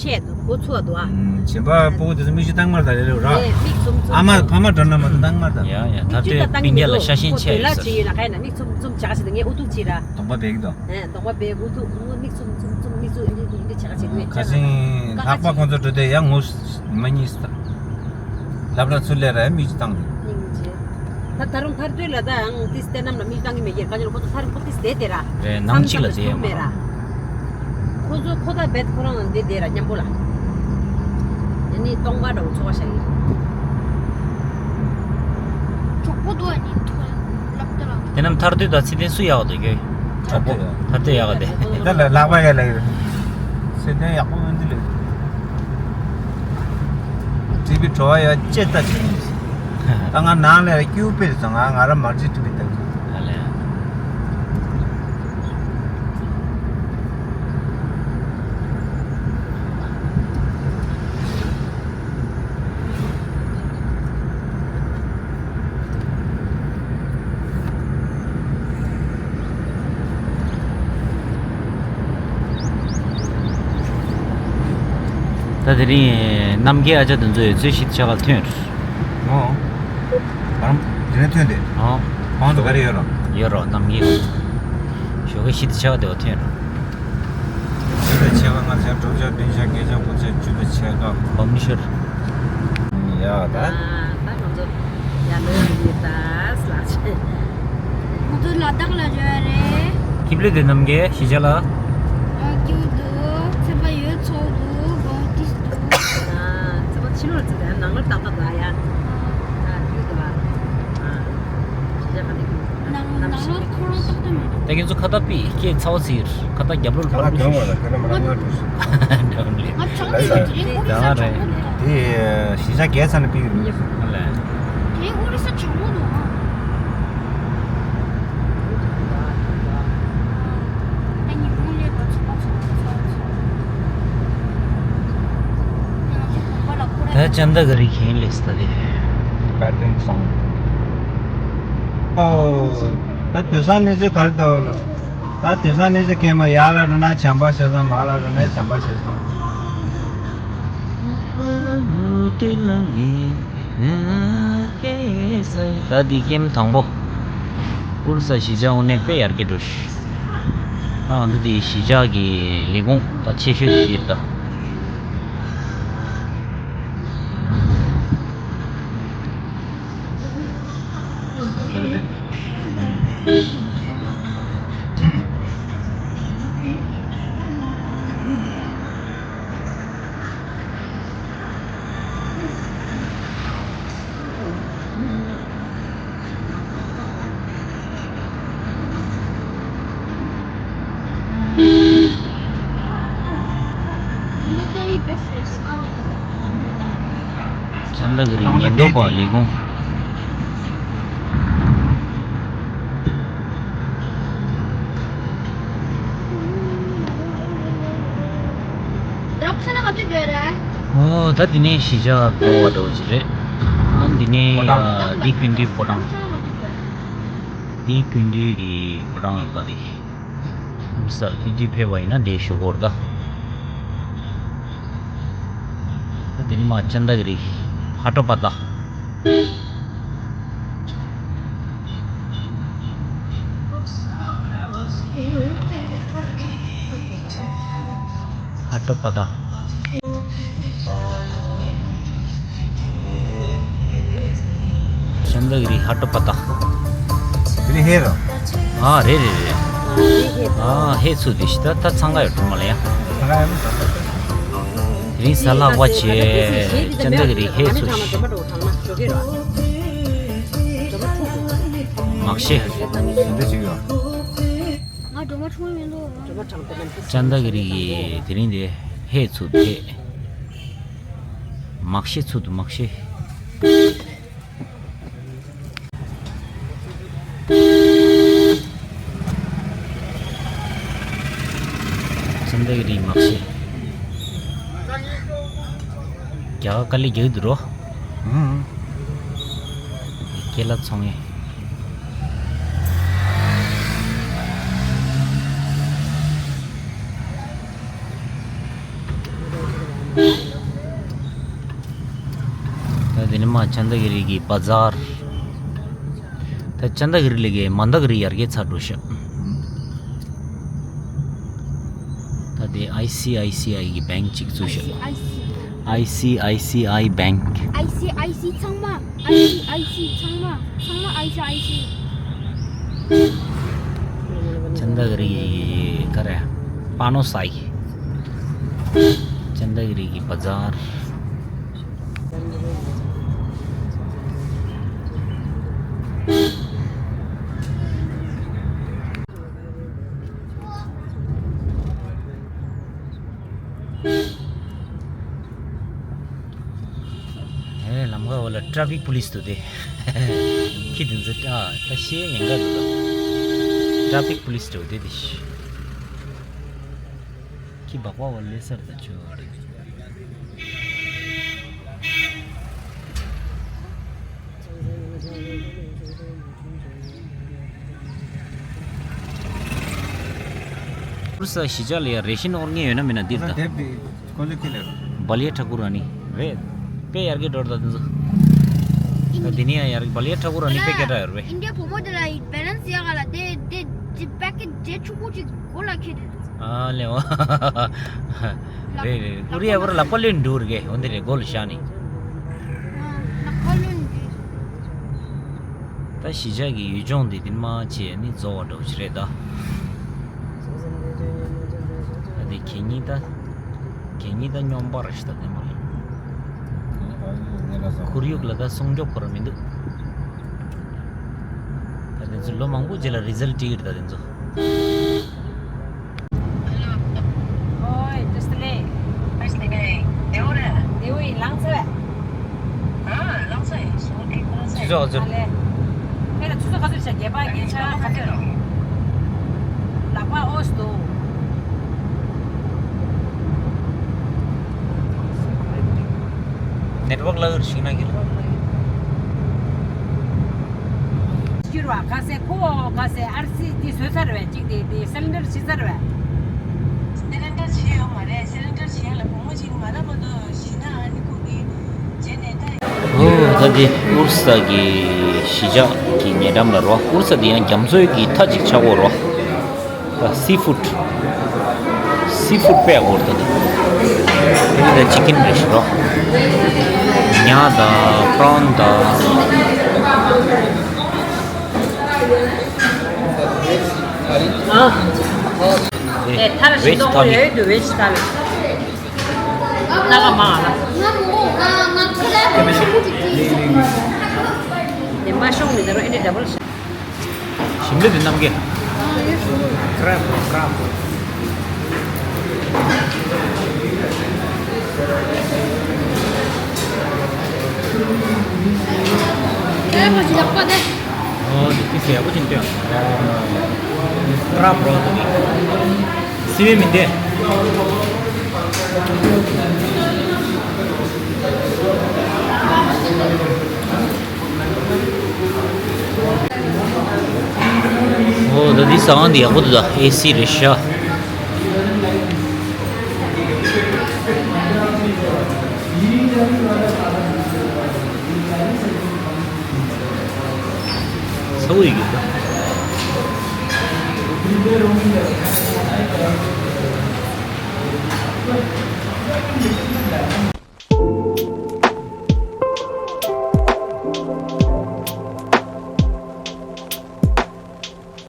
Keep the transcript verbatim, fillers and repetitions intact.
ཆད་འདུག་འགོ་ཚུགས་འདུག་ཨ། ཨུམ། བྱིས་པ་ཕྲུ་གུ་དེ་ཚོ་མིག་ཆུ་བཏང་མར་ད་རེད་རེད་ར། རེད། མིག་ཙུམ་ཙུམ་ཨ་མ་ཙུམ་ཕ་མ་འགྲོ་ན་མ་གཏོགས་བཏང་མར་ད། ཡ་ཡ། ད་མིག་ཆུ་ལྟོས་ད་བཏང་པིན་གྱི་རྒྱལ་ལ་འདུག་ཤ་ཞེན་ཁོ་ཆེ་དོལ་ཡོད་ལ་ས། བྱེད་ཡོད་ལ་ག་ཡིན་ན་མིག་ཙུམ་ཙུམ་བྱ་ཞིག་ཏུ་ངས་ཨུ་ཐུག་ཅིག་ར། གདོང་པ་བེག་དོ། ཨེ་གདོང་པ་བེག་ཨུ་ཐུག་ངོ་མིག་ཙུམ་ཙུམ་ཙུམ་མིག་ཙུམ་ཨིན་ཨིན་ཅིག་བྱ་ཞིག་ངས་ཁ་ཅིག་ལྷག་པ་ཁོང་ཚོ་འགྲོ་དེ་ཡང་ངོ་མ་གཉིས་སྟ། ལབ་ལ་ཚུར་ལས་ར་མིག་ཆུ་བཏང་དེ། སྙིང་རྗེ། ད་ད་རུང་ཐར་དུས་ལ་ད་ཨང་ཏིས་ཏེ་ནམ་ལ་མིག་བཏང་གི་མེད་ཀྱི་ག་ཅི་ལ་ཁོ་ཚོ་ཐར་ཁོ་ཏིས་དེ་དེ་ར། རེད། ནང་གཅིག་ལ་དེ་མཚམས་མཚམས་མེད་ར། ཁོ་ཚོ་ཁོ་ད་བེད་ཁོ་རང་དེ་དེ་ར་མཉམ་པོ་ལ། ཨ་ནི་སྟོང་པ་འདྲ་བོ་ཚོ་བ་ཤ་ཡིན། གྲོགས་པོ་དུ་ཨ་ནི་ཐོ་ལབ་ཏེ་ལ། དེ་ནམ་ཐར་དུས་ད་ཚེ་བརྟན་སུ་ཡག་དེ་གྱོད། གྲོགས་པོ། ཐར་དུས་ཡག་དེ། ད་ལ་ལག་པ་ཡ་ལ་ཡོད། ཚེ་བརྟན་ཡག་པོ་མིན་འདི་ལས། ཏི་བི་བྲོ་བ་ཡ་ལྕེ་ལྟ་ཅི། ད་ང་ནང་ལ་ཀྱུ་པེ་སོང་ང་ང་ར་མར་ཅི་ཏི་བི་ལྟ་ཅི། ཨ་ལས། ད་དེ་རིང་རྣམ་རྒྱལ་ཨ་ཅག་དེ་ཚོ་ཡོད་ཚོད་ཞིག་ཆ་ག་ཐོན། ཨོ། བར་དེ་ནས་ཐོན་ཏེ། ཨོ། ཁོང་ཚོ་ག་རེ་ཡོད་རོ། ཡོད་རོ་རྣམ་རྒྱལ། ཞོགས་ཀས་ཞིག་ཆ་ག་དེ་བ་ཐོན་རོ། ཆེ་བ་ཆེ་བ་ལྔ་ཆ་དྲུག་ཆ་བདུན་ཆ་བརྒྱད་ཆ་དགུ་ཆ་བཅུ་དང་ཕྱེད་ཀ་བམ་ཤར། ཡ་ད། ད་ང་ཚོ་ཡ་ལོ་ཡི་ད་སླ་ཆེ། ང་ཚོ་ལ་དྭགས་ལ་འབྱོར་རེད། ཀིབ་ལི་དེ་རྣམ་རྒྱལ་གཞིས་ཆགས་ལ། ཨ་ཀིའུ་འདུག་ཚན་པ་ཡོད་ཚོགས་འདུག་གོ་ཏིས་འདུག་ཨ་ཚན་པ་ཕྱི་ལོགས་ཚན་པ་ནང་ལོགས་ཏག་ཏག་ད་ཡ། ཨ་ཀིའུ་འདུག་ཨ། གཞིས་ཆགས་ག་འདི་ཀིའུ། ནང་ནང་ལོགས་ཁོ་རང་ཏག་ཏག་མེད། ད་ཁྱེད་ཚོ་ཁ་ཏ་པི་སྐད་ཚ་བ་ཚིར་ཁ་ཏ་རྒྱབ་ལོར་ཁ་ལ་གྱོང་བ་ལ་ཁ་ལ་མ་ལ་ང་འགྲོ་སོང་། འགྲོ་ལེ། ང་ཆང་ལ་ས་ད་ང་རེད། དེ་གཞིས་ཆགས་རྒྱལ་ས་ནས་པི་ཡོད་ལ། དེ་ཨོ་རི་ས་ཆང་མོ་འདུག་ཨ། ད་ཉི་ཧོང་ལས་པ་ཚོ་པ་ཚོ་ཚོ་ཚོ། ད་ཅན་ད་ག་རི་ཁེན་ལེ་སྟ་དེ། ག་དེ་སོང་། ཨོ། ད་དུས་སང་ནས་ཚེ་གར་ད་བ་ལ། ད་དེ་ས་ནས་ཀྱི་མ་ཡར་ལ་འགྲོ་ན་བྱམས་པ་བྱས་སོང་། མར་ལ་འགྲོ་ན་བྱམས་པ་བྱས་སོང་། ད་འདི་ཀེམ་དང་པོ། ཨུ་རུ་ས་གཞིས་ཆགས་དངོས་གནས་དཔེ་ཡར་རྒྱས་འགྲོ་ཤི། ཨ་འདི་དེ་གཞིས་ཆགས་ཀྱི་ལས་ཁུངས་ད་ཆེ་ཤོས་ཤིག་ཡོད་ད། ཅན་ད་གི་རི་ཉེན་རྟོག་པ་ལས་ཁུངས། ཨོ་ད་འདི་ནས་གཞིས་ཆགས་འགྲོ་བ་འདྲ་བོ་ཅིག་རེད། ཨ་འདི་ནས་ཨ་འདི་ཀུན་འདུས་ཕོ་བྲང་། འདི་ཀུན་འདུས་ཀྱི་ཕོ་བྲང་ཡིན་པ་རེད། ས་ཀུན་འདུས་ཕེབས་པ་ཡིན་ན་འདི་ཞུ་གོ་ར་ད། ད་འདི་ནས་མར་ཅན་ད་གི་རི་ཧ་ཏོ་པ་ད། ཧ་ཏོ་པ་ད། ཅན་ད་གི་རི་ཧ་ཏོ་པ་ད། དེ་ནི་ཧེ་རོ། ཨ་རེད་རེད་རེད། ཨ་ཧེ་ཚུགས་དུས་ཤི་ད་ད་འཚང་ཁ་ཡོད་འགྲོ་མ་ལ་ཡ། འཚང་ཁ་ཡོད་མ་རེད། དེ་རིང་གཟའ་ལྷག་པ་བྱས་ཅན་ད་གི་རི་ཧེ་ཚུགས་ཤི། མག་ཤེས། དེ་འདྲ་ཅིག་ཡོད། ང་སྒྲོལ་མ་འཁྲུངས་མི་འདུག་ཅན་ད་གི་རི་ཡི་དེ་རིང་དེ་ཧེ་ཚུགས་དེ། མག་ཤེས་ཚུགས་དུ་མག་ཤེས། ཅན་ད་གི་རི་མག་ཤེས། རྒྱ་གར་དཀའ་ལས་རྒྱག་གི་འདུག་རོ། ཨང་། ཀེ་ལ་ཚོང་ངེ། ཅན་དྷ་གི་རི་གི་བ་ཛར། ད་ཅན་དྷ་གི་རི་ལས་ཀའི་མན་དྷ་གི་རི་ཡར་རྒྱས་ཚར་འགྲོ་ཤག་ད་དེ་ཨའི་སི་ཨའི་སི་ཨའི་གི་བེང་ཅིག་བཙུགས་ཤག་ཨའི་སི་ཨའི་སི་ཨའི་བེང་། ཨའི་སི་ཨའི་སི་ཚང་མ། ཨའི་སི་ཨའི་སི་ཚང་མ། ཚང་མ་ཨའི་སི་ཨའི་སི། ཅན་དྷ་གི་རི་གི་ག་རེ། པ་ནོ་སའི། ཅན་དྷ་གི་རི་གི་བ་ཛར། ཨེ། ལམ་ཁ་འོག་ལ་ཊ་ཕིག་པུ་ལིས་འདུག་སྟེ། ཁྱི་དེ་ཚོ་ཨ་ད་ཤེས་ཉེན་ཁ་འདུག་ད། ཊ་ཕིག་པུ་ལིས་འདུག་སྟེ་དེ་ཤི། ཁྱི་སྦག་སྦག་འོག་ལ་སླེབས་ཚར་ད་ཆོག་རེད། ཨུ་རུ་ས་གཞིས་ཆགས་ལ་ཡ་རེ་ཤན་དབོར་མཁན་ཡོད་ན་མེད་ན་འདིར་ད། དེབ་དེ་ཀོ་ལི་ཁི་ལེ་རོ། བ་ལི་ཡ་ཐ་ཀུ་ར་ནི་རེད། དཔེ་ཡར་རྒྱས་འགྲོ་ར་ད་དེ་ཚོ། ད་འདི་ནི་ཡ་ཡར་བ་ལི་ཡ་ཐ་ཀུ་ར་ནི་དཔེ་སྐད་གྲགས་ཡོད་རེད་པས། ཨིན་ཌི་ཡ་བུ་མོ་དེ་ལ་བེ་ལན་སི་ཡག་ག་ལ་དེ་དེ་དེ་པེ་ཀེ་ཇི་ཆུང་ཆུང་ཅིག་མགོ་ལ་ཁྱེར་དེ་འདུག་ཨ་ལེ་བ། རེད་རེད། ཀུ་རི་ཡ་བར་ལག་པ་ལོན་འགྲོ་རེད་གེ་འོན་ཏེ་རེད་མགོ་ལ་བཞག་ནི། ཨ་ལག་པ་ལོན་འགྲོ། ད་གཞིས་ཆགས་ཀྱི་ཡུལ་ལྗོངས་འདི་འདི་མ་བྱས་ནི་རྫོགས་པ་འདྲ་བོ་ཞིག་རེད་ད། ད་འདི་གད་སྙིགས་ད། གད་སྙིགས་ད་སྙོམས་པ་ར་ཞིག་ད་དེ་མ་རེད། ཁོར་ཡུག་ལ་ད་སྲུང་སྐྱོབ་ཁོ་ར་མི་འདུག་ད་དེ་ཚོ་ལོ་མང་པོ་རྗེས་ལ་རི་ཛལ་ཊི་ཡིན་ད་དེ་ཚོ། ཨོའི། བཀྲ་ཤིས་བདེ་ལེགས། བཀྲ་ཤིས་བདེ་ལེགས། བདེ་པོ་རེད། བདེ་པོ་ཡིན། ལངས་ཚར་བས། ཨ། ལངས་ཚར་ཡིན། ཟོག་གི་ཁོ་ཚོ། ཆུ་ཚོད་ག་ཚོད། ཨ་ལས། ཁྱེད་ལ་ཆུ་ཚོད་ག་ཚོད་བྱས། བརྒྱད་པ་བརྒྱད་ཆ་ག་ཚོད། ལག་པ་ཨོས་འདུག་ནེཊ་ཝརཀ་ལ་ཡོད་ཤིག་ན་གི་ལ། སྐྱུར་བ་ག་ཟེ་ཁོ་ག་ཟེ་ཨར་སི་དེ་བཟོས་ཚར་བས། གཅིག་དེ་དེ་སི་ལིན་ཌར་བྱེད་ཚར་བས། སི་ལིན་ཌར་བྱེད་ཡོད་མ་རེད། སི་ལིན་ཌར་བྱེད་ཡ་ལ་བུ་མོ་གཅིག་མ་ར་མ་གཏོགས་བྱེད་ན་ཨ་ནི་ཁོ་གི་རྗེས་ནས་ད། ཨོ་ད་དེ་ཨུ་རུ་ས་གི་གཞིས་ཆགས་ཀྱི་ཉེ་འགྲམ་ལ་རོ། ཨུ་རུ་ས་དེ་ཡང་རྒྱ་མཚོའི་གི་མཐའ་གཅིག་ཆགས་ཡོད་རོ། ད་སི་ཕུཌ། སི་ཕུཌ་དཔེ་ཡག་པོ་རེད་ད། དེ་ནི་ད་ཅི་ཀིན་རེད་ཤག་རོ། ཉ་དང་པྲོན་དང་། ཨ། ཨེ་ཐར་ཤི་ཏོག་ཡོད་དུ་བེ་ཤི་ཐར། ལ་ཀ་མ་ལ། དེ་མ་ཤོང་མི་དེ་རོ་ཨེ་འདྲ་ཌབ་བལ་ཤ། ཞིམ་ལེ་དེ་རྣམ་རྒྱལ། ཀྲབ་རོ་ཀྲབ་རོ། ཨོ་དེ་ཏི་སེ་ཡག་པོ་ཅིག་སྟོན། ཀྲབ་རོ་དེ་ནི་སི་མེ་མིན་ཏེ། ཨོ་ད་འདི་ཟ་ཁང་འདི་ཡག་པོ་འདུག་ད། ཨེ་སི་རེད་ཤག་ཚ་བོ་ཡོད་ཀྱི་འདུག